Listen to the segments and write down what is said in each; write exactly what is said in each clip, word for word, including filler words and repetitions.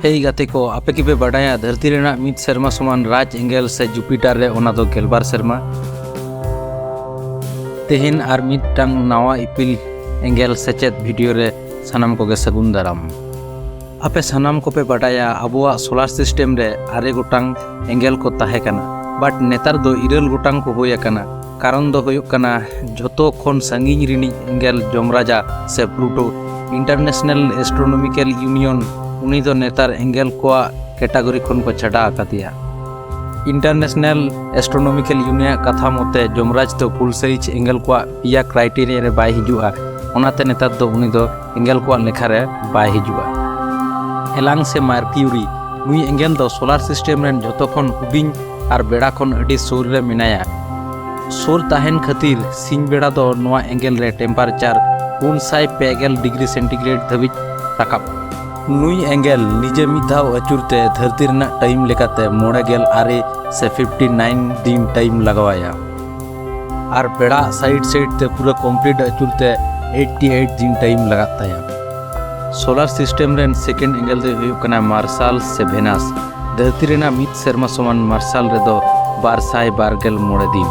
ᱦᱮᱭ ᱜᱟᱛᱮ ᱠᱚ, ᱟᱯᱮ ᱠᱤᱯᱮ ᱵᱟᱰᱟᱭᱟ ᱫᱷᱟᱹᱨᱛᱤ ᱨᱮᱱᱟᱜ ᱢᱤᱫ ᱥᱮᱨᱢᱟ ᱥᱚᱢᱟᱱ ᱨᱟᱡᱽ ᱮᱸᱜᱮᱞ ᱥᱮ ᱡᱩᱯᱤᱴᱟᱨ ᱨᱮ ᱚᱱᱟ ᱫᱚ ᱜᱮᱞᱵᱟᱨ ᱥᱮᱨᱢᱟ? ᱛᱮᱦᱮᱧ ᱟᱨ ᱢᱤᱫᱴᱟᱝ ᱱᱟᱣᱟ ᱤᱯᱤᱞ ᱮᱸᱜᱮᱞ ᱥᱮᱪᱮᱫ ᱵᱷᱤᱰᱤᱭᱳ ᱨᱮ ᱥᱟᱱᱟᱢ ᱠᱚᱜᱮ ᱥᱟᱹᱜᱩᱱ ᱫᱟᱨᱟᱢ᱾ ᱟᱯᱮ ᱥᱟᱱᱟᱢ ᱠᱚᱯᱮ ᱵᱟᱰᱟᱭᱟ ᱟᱵᱚᱣᱟᱜ ᱥᱳᱞᱟᱨ ᱥᱤᱥᱴᱮᱢ ᱨᱮ ᱟᱨᱮ ᱜᱚᱴᱟᱝ ᱮᱸᱜᱮᱞ ᱠᱚ ᱛᱟᱦᱮᱸ ᱠᱟᱱᱟ, ᱵᱟᱴ ᱱᱮᱛᱟᱨ ᱫᱚ ᱤᱨᱟᱹᱞ ᱜᱚᱴᱟᱝ ᱠᱚ ᱦᱩᱭ ᱟᱠᱟᱱᱟ᱾ ᱠᱟᱨᱚᱱ ᱫᱚ ᱦᱩᱭᱩᱜ ᱠᱟᱱᱟ ᱡᱷᱚᱛᱚ ᱠᱷᱚᱱ ᱥᱟᱺᱜᱤᱧ ᱨᱤᱱᱤᱡ ᱮᱸᱜᱮᱞ ᱡᱚᱢᱨᱟᱡᱟ ᱥᱮ ᱯᱞᱩᱴᱳ᱾ ᱤᱱᱴᱟᱨᱱᱮᱥᱱᱟᱞ ᱮᱥᱴᱨᱳᱱᱚᱢᱤᱠᱮᱞ ᱤᱭᱩᱱᱤᱭᱚᱱ ᱩᱱᱤ ᱫᱚ ᱱᱮᱛᱟᱨ ᱮᱸᱜᱮᱞ ᱠᱚᱣᱟᱜ ᱠᱮᱴᱟᱜᱚᱨᱤ ᱠᱷᱚᱱ ᱠᱚ ᱪᱷᱟᱰᱟ ᱟᱠᱟᱫᱮᱭᱟ᱾ ᱤᱱᱴᱟᱨᱱᱮᱥᱱᱟᱞ ᱮᱥᱴᱨᱳᱱᱚᱢᱤᱠᱮᱞ ᱤᱭᱩᱱᱤᱭᱚᱱ ᱟᱜ ᱠᱟᱛᱷᱟ ᱢᱚᱛᱮ ᱡᱚᱢᱨᱟᱡᱽ ᱫᱚ ᱯᱷᱩᱞ ᱥᱟᱭᱤᱡᱽ ᱮᱸᱜᱮᱞ ᱠᱚᱣᱟᱜ ᱯᱮᱭᱟ ᱠᱨᱟᱭᱴᱮᱨᱤᱭᱟ ᱨᱮ ᱵᱟᱭ ᱦᱤᱡᱩᱜᱼᱟ, ᱚᱱᱟᱛᱮ ᱱᱮᱛᱟᱨ ᱫᱚ ᱩᱱᱤ ᱫᱚ ᱮᱸᱜᱮᱞ ᱠᱚᱣᱟᱜ ᱞᱮᱠᱷᱟ ᱨᱮ ᱵᱟᱭ ᱦᱤᱡᱩᱜᱼᱟ᱾ ᱮᱞᱟᱝ ᱥᱮ ᱢᱟᱨᱠᱤᱭᱩᱨᱤ, ᱱᱩᱭ ᱮᱸᱜᱮᱞ ᱫᱚ ᱥᱳᱞᱟᱨ ᱥᱤᱥᱴᱮᱢ ᱨᱮᱱ ᱡᱷᱚᱛᱚ ᱠᱷᱚᱱ ᱦᱩᱰᱤᱧ ᱟᱨ ᱵᱮᱲᱟ ᱠᱷᱚᱱ ᱟᱹᱰᱤ ᱥᱩᱨ ᱨᱮ ᱢᱮᱱᱟᱭᱟ᱾ ᱥᱩᱨ ᱛᱟᱦᱮᱱ ᱠᱷᱟᱹᱛᱤᱨ ᱥᱤᱧ ᱵᱮᱲᱟ ᱫᱚ ᱱᱚᱣᱟ ᱮᱸᱜᱮᱞ ᱨᱮ ᱴᱮᱢᱯᱟᱨᱮᱪᱟᱨ ᱯᱩᱱ ᱥᱟᱭ ᱯᱮ ᱜᱮᱞ ᱰᱤᱜᱽᱨᱤ ᱥᱮᱱᱴᱤᱜᱨᱮᱰ ᱫᱷᱟᱹᱵᱤᱡ ᱨᱟᱠᱟᱵᱼᱟ᱾ ᱱᱩᱭ ᱮᱸᱜᱮᱞ ᱱᱤᱡᱮ ᱢᱤᱫ ᱫᱷᱟᱣ ᱟᱹᱪᱩᱨ ᱛᱮ ᱫᱷᱟᱹᱨᱛᱤ ᱨᱮᱱᱟᱜ ᱴᱟᱭᱤᱢ ᱞᱮᱠᱟᱛᱮ ᱢᱚᱬᱮ ᱜᱮᱞ ᱟᱨᱮ ᱥᱮ ᱯᱷᱤᱯᱴᱤ ᱱᱟᱭᱤᱱ ᱫᱤᱱ ᱴᱟᱭᱤᱢ ᱞᱟᱜᱟᱣᱟᱭᱟ᱾ ᱟᱨ ᱵᱮᱲᱟ ᱥᱟᱭᱤᱰ ᱥᱟᱭᱤᱰ ᱛᱮ ᱯᱩᱨᱟᱹ ᱠᱚᱢᱯᱞᱤᱴ ᱟᱹᱪᱩᱨ ᱛᱮ ᱮᱭᱤᱴᱴᱤ ᱮᱭᱤᱴ ᱫᱤᱱ ᱴᱟᱭᱤᱢ ᱞᱟᱜᱟᱜ ᱛᱟᱭᱟ᱾ ᱥᱳᱞᱟᱨ ᱥᱤᱥᱴᱮᱢ ᱨᱮᱱ ᱥᱮᱠᱮᱱᱰ ᱮᱸᱜᱮᱞ ᱫᱚᱭ ᱦᱩᱭᱩᱜ ᱠᱟᱱᱟ ᱢᱟᱨᱥᱟᱞ ᱥᱮ ᱵᱷᱮᱱᱟᱥ᱾ ᱫᱷᱟᱹᱨᱛᱤ ᱨᱮᱱᱟᱜ ᱢᱤᱫ ᱥᱮᱨᱢᱟ ᱥᱚᱢᱟᱱ ᱢᱟᱨᱥᱟᱞ ᱨᱮᱫᱚ ᱵᱟᱨ ᱥᱟᱭ ᱵᱟᱨ ᱜᱮᱞ ᱢᱚᱬᱮ ᱫᱤᱱ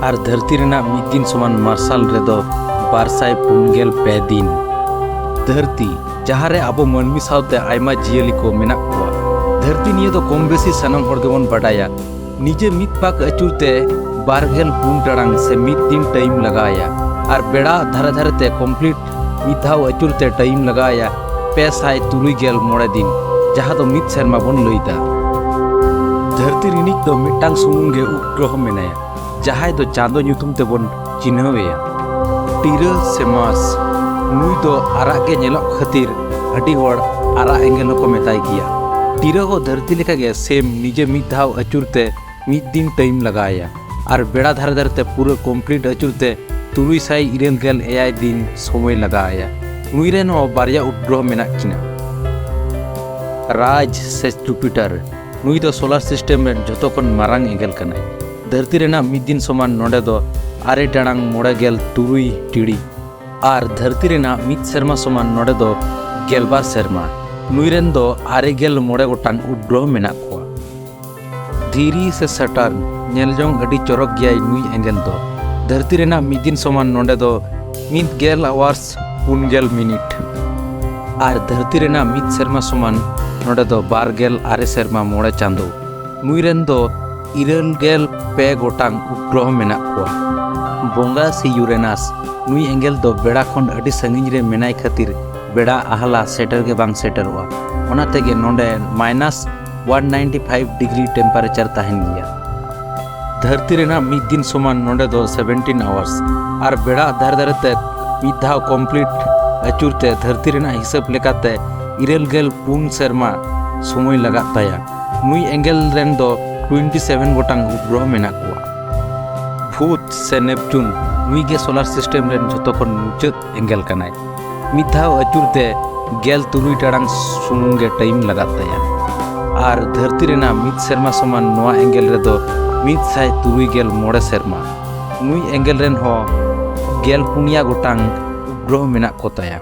ᱟᱨ ᱫᱷᱟᱹᱨᱛᱤ ᱨᱮᱱᱟᱜ ᱢᱤᱫ ᱫᱤᱱ ᱥᱚᱢᱟᱱ ᱢᱟᱨᱥᱟᱞ ᱨᱮᱫᱚ ᱵᱟᱨ ᱥᱟᱭ ᱯᱩᱱ ᱜᱮᱞ ᱯᱮ ᱫᱤᱱ᱾ ᱫᱷᱟᱹᱨᱛᱤ, ᱡᱟᱦᱟᱸ ᱨᱮ ᱟᱵᱚ ᱢᱟᱹᱱᱢᱤ ᱥᱟᱶᱛᱮ ᱟᱭᱢᱟ ᱡᱤᱭᱟᱹᱞᱤ ᱠᱚ ᱢᱮᱱᱟᱜ ᱠᱚᱣᱟ᱾ ᱫᱷᱟᱹᱨᱛᱤ ᱱᱤᱭᱟᱹ ᱫᱚ ᱠᱚᱢ ᱵᱮᱥᱤ ᱥᱟᱱᱟᱢ ᱦᱚᱲ ᱜᱮᱵᱚᱱ ᱵᱟᱰᱟᱭᱟ᱾ ᱱᱤᱡᱮ ᱢᱤᱫ ᱯᱟᱠ ᱟᱹᱪᱩᱨ ᱛᱮ ᱵᱟᱨ ᱜᱮᱞ ᱯᱩᱱ ᱴᱟᱲᱟᱝ ᱥᱮ ᱢᱤᱫ ᱫᱤᱱ ᱴᱟᱭᱤᱢ ᱞᱟᱜᱟᱣ ᱟᱭᱟ᱾ ᱟᱨ ᱵᱮᱲᱟ ᱫᱷᱟᱨᱮ ᱫᱷᱟᱨᱮ ᱛᱮ ᱠᱚᱢᱯᱞᱤᱴ ᱢᱤᱫ ᱫᱷᱟᱣ ᱟᱹᱪᱩᱨ ᱛᱮ ᱴᱟᱭᱤᱢ ᱞᱟᱜᱟᱣ ᱟᱭᱟ ᱯᱮ ᱥᱟᱭ ᱛᱩᱨᱩᱭ ᱜᱮᱞ ᱢᱚᱬᱮ ᱫᱤᱱ, ᱡᱟᱦᱟᱸ ᱫᱚ ᱢᱤᱫ ᱥᱮᱨᱢᱟ ᱵᱚᱱ ᱞᱟᱹᱭ ᱫᱟ᱾ ᱫᱷᱟᱹᱨᱛᱤ ᱨᱤᱱᱤᱡ ᱫᱚ ᱢᱤᱫᱴᱟᱝ ᱥᱩᱢᱩᱝ ᱜᱮ ᱩᱯᱜᱨᱚᱦᱚ ᱢᱮᱱᱟᱭᱟ, ᱡᱟᱦᱟᱸᱭ ᱫᱚ ᱪᱟᱸᱫᱚ ᱧᱩᱛᱩᱢ ᱛᱮᱵᱚᱱ ᱪᱤᱱᱦᱟᱹᱣ ᱮᱭᱟ᱾ ᱴᱤᱨᱟᱹ ᱥᱮ ᱢᱟᱨᱥ, ᱱᱩᱭ ᱫᱚ ᱟᱨᱟᱜ ᱜᱮ ᱧᱮᱞᱚᱜ ᱠᱷᱟᱹᱛᱤᱨ ᱟᱹᱰᱤ ᱦᱚᱲ ᱟᱨᱟᱜ ᱮᱸᱜᱮᱞ ᱦᱚᱸᱠᱚ ᱢᱮᱛᱟᱭ ᱜᱮᱭᱟ᱾ ᱴᱤᱨᱟᱹ ᱦᱚᱸ ᱫᱷᱟᱹᱨᱛᱤ ᱞᱮᱠᱟᱜᱮ ᱥᱮᱢ ᱱᱤᱡᱮ ᱢᱤᱫ ᱫᱷᱟᱣ ᱟᱹᱪᱩᱨ ᱛᱮ ᱢᱤᱫ ᱫᱤᱱ ᱴᱟᱭᱤᱢ ᱞᱟᱜᱟᱣ ᱟᱭᱟ᱾ ᱟᱨ ᱵᱮᱲᱟ ᱫᱷᱟᱨᱮ ᱫᱷᱟᱨᱮ ᱛᱮ ᱯᱩᱨᱟᱹ ᱠᱚᱢᱯᱞᱤᱴ ᱟᱹᱪᱩᱨ ᱛᱮ ᱛᱩᱨᱩᱭ ᱥᱟᱭ ᱤᱨᱟᱹᱞ ᱜᱮᱞ ᱮᱭᱟᱭ ᱫᱤᱱ ᱥᱚᱢᱚᱭ ᱞᱟᱜᱟᱣ ᱟᱭᱟ᱾ ᱱᱩᱭ ᱨᱮᱱ ᱦᱚᱸ ᱵᱟᱨᱭᱟ ᱩᱯᱜᱨᱚᱦᱚ ᱢᱮᱱᱟᱜ ᱠᱤᱱᱟ, ᱨᱟᱡᱽ ᱥᱮ ᱡᱩᱯᱤᱴᱟᱨ᱾ ᱱᱩᱭ ᱫᱚ ᱥᱳᱞᱟᱨ ᱥᱤᱥᱴᱮᱢ ᱨᱮᱱ ᱡᱷᱚᱛᱚ ᱠᱷᱚᱱ ᱢᱟᱨᱟᱝ ᱮᱸᱜᱮᱞ ᱠᱟᱱᱟᱭ᱾ ᱫᱷᱟᱹᱨᱛᱤ ᱨᱮᱱᱟᱜ ᱢᱤᱫ ᱫᱤᱱ ᱥᱚᱢᱟᱱ ᱱᱚᱰᱮ ᱫᱚ ᱟᱨᱮ ᱴᱟᱲᱟᱝ ᱢᱚᱬᱮ ᱜᱮᱞ ᱛᱩᱨᱩᱭ ᱴᱤᱲᱤᱡ ᱟᱨ ᱫᱷᱟᱹᱨᱛᱤ ᱨᱮᱱᱟᱜ ᱢᱤᱫ ᱥᱮᱨᱢᱟ ᱥᱚᱢᱟᱱ ᱱᱚᱰᱮ ᱫᱚ ᱜᱮᱞᱵᱟᱨ ᱥᱮᱨᱢᱟ᱾ ᱱᱩᱭ ᱨᱮᱱ ᱫᱚ ᱟᱨᱮ ᱜᱮᱞ ᱢᱚᱬᱮ ᱜᱚᱴᱟᱝ ᱩᱯᱜᱨᱚᱦᱚ ᱢᱮᱱᱟᱜ ᱠᱚᱣᱟ᱾ ᱫᱷᱤᱨᱤ ᱥᱮ ᱥᱟᱴᱟᱨᱱ ᱧᱮᱞ ᱡᱚᱝ ᱟᱹᱰᱤ ᱪᱚᱨᱚᱠ ᱜᱮᱭᱟᱭ ᱱᱩᱭ ᱮᱸᱜᱮᱞ ᱫᱚ᱾ ᱫᱷᱟᱹᱨᱛᱤ ᱨᱮᱱᱟᱜ ᱢᱤᱫ ᱫᱤᱱ ᱥᱚᱢᱟᱱ ᱱᱚᱰᱮ ᱫᱚ ᱢᱤᱫ ᱜᱮᱞ ᱟᱣᱟᱨᱥ ᱯᱩᱱ ᱜᱮᱞ ᱢᱤᱱᱤᱴ᱾ ᱟᱨ ᱫᱷᱟᱹᱨᱛᱤ ᱨᱮᱱᱟᱜ ᱢᱤᱫ ᱥᱮᱨᱢᱟ ᱥᱚᱢᱟᱱ ᱱᱚᱰᱮ ᱫᱚ ᱵᱟᱨ ᱜᱮᱞ ᱟᱨᱮ ᱥᱮᱨᱢᱟ ᱢᱚᱬᱮ ᱪᱟᱸᱫᱚ᱾ ᱱᱩᱭ ᱨᱮᱱ ᱫᱚ ᱤᱨᱟᱹᱞ ᱜᱮᱞ ᱯᱮ ᱜᱚᱴᱟᱝ ᱩᱯᱜᱨᱚᱦᱚ ᱢᱮᱱᱟᱜ ᱠᱚᱣᱟ᱾ ᱵᱚᱸᱜᱟ ᱥᱮ ᱤᱭᱩᱨᱮᱱᱟᱥ, ᱱᱩᱭ ᱮᱸᱜᱮᱞ ᱫᱚ ᱵᱮᱲᱟ ᱠᱷᱚᱱ ᱟᱹᱰᱤ ᱥᱟᱺᱜᱤᱧ ᱨᱮ ᱢᱮᱱᱟᱭ ᱠᱷᱟᱹᱛᱤᱨ ᱵᱮᱲᱟ ᱟᱦᱞᱟ ᱥᱮᱴᱮᱨ ᱜᱮ ᱵᱟᱝ ᱥᱮᱴᱮᱨᱚᱜᱼᱟ᱾ ᱚᱱᱟ ᱛᱮᱜᱮ ᱱᱚᱰᱮ minus one ninety five degree temperature ᱛᱟᱦᱮᱱ ᱜᱮᱭᱟ᱾ ᱫᱷᱟᱹᱨᱛᱤ ᱨᱮᱱᱟᱜ ᱢᱤᱫ ᱫᱤᱱ ᱥᱚᱢᱟᱱ ᱱᱚᱰᱮ ᱫᱚ ᱥᱮᱵᱷᱮᱱᱴᱤᱱ ᱟᱣᱟᱨᱥ᱾ ᱟᱨ ᱵᱮᱲᱟ ᱫᱷᱟᱨᱮ ᱫᱷᱟᱨᱮ ᱛᱮ ᱢᱤᱫ ᱫᱷᱟᱣ ᱠᱚᱢᱯᱞᱤᱴ ᱟᱹᱪᱩᱨ ᱛᱮ ᱫᱷᱟᱹᱨᱛᱤ ᱨᱮᱱᱟᱜ ᱦᱤᱥᱟᱹᱵ ᱞᱮᱠᱟᱛᱮ ᱤᱨᱟᱹᱞ ᱜᱮᱞ ᱯᱩᱱ ᱥᱮᱨᱢᱟ ᱥᱚᱢᱚᱭ ᱞᱟᱜᱟᱜ ᱛᱟᱭᱟ᱾ ᱱᱩᱭ ᱮᱸᱜᱮᱞ ᱨᱮᱱ ᱫᱚ ᱴᱩᱭᱮᱱᱴᱤ ᱥᱮᱵᱷᱮᱱ ᱜᱚᱴᱟᱝ ᱩᱯᱜᱨᱚᱦᱚ ᱢᱮᱱᱟᱜ ᱠᱚᱣᱟ᱾ ᱵᱷᱩᱛ ᱥᱮ ᱱᱮᱯᱪᱩᱱ, ᱱᱩᱭ ᱜᱮ ᱥᱳᱞᱟᱨ ᱥᱤᱥᱴᱮᱢ ᱨᱮᱱ ᱡᱷᱚᱛᱚ ᱠᱷᱚᱱ ᱢᱩᱪᱟᱹᱫ ᱮᱸᱜᱮᱞ ᱠᱟᱱᱟᱭ᱾ ᱢᱤᱫ ᱫᱷᱟᱣ ᱟᱹᱪᱩᱨ ᱛᱮ ᱜᱮᱞ ᱛᱩᱨᱩᱭ ᱴᱟᱲᱟᱝ ᱥᱩᱢᱩᱝ ᱜᱮ ᱴᱟᱭᱤᱢ ᱞᱟᱜᱟᱜ ᱛᱟᱭᱟ᱾ ᱟᱨ ᱫᱷᱟᱹᱨᱛᱤ ᱨᱮᱱᱟᱜ ᱢᱤᱫ ᱥᱮᱨᱢᱟ ᱥᱚᱢᱟᱱ ᱱᱚᱣᱟ ᱮᱸᱜᱮᱞ ᱨᱮᱫᱚ ᱢᱤᱫ ᱥᱟᱭ ᱛᱩᱨᱩᱭ ᱜᱮᱞ ᱢᱚᱬᱮ ᱥᱮᱨᱢᱟ᱾ ᱱᱩᱭ ᱮᱸᱜᱮᱞ ᱨᱮᱱ ᱦᱚᱸ ᱜᱮᱞ ᱯᱩᱱᱭᱟ ᱜᱚᱴᱟᱝ ᱩᱯᱜᱨᱚᱦᱚ ᱢᱮᱱᱟᱜ ᱠᱚ ᱛᱟᱭᱟ᱾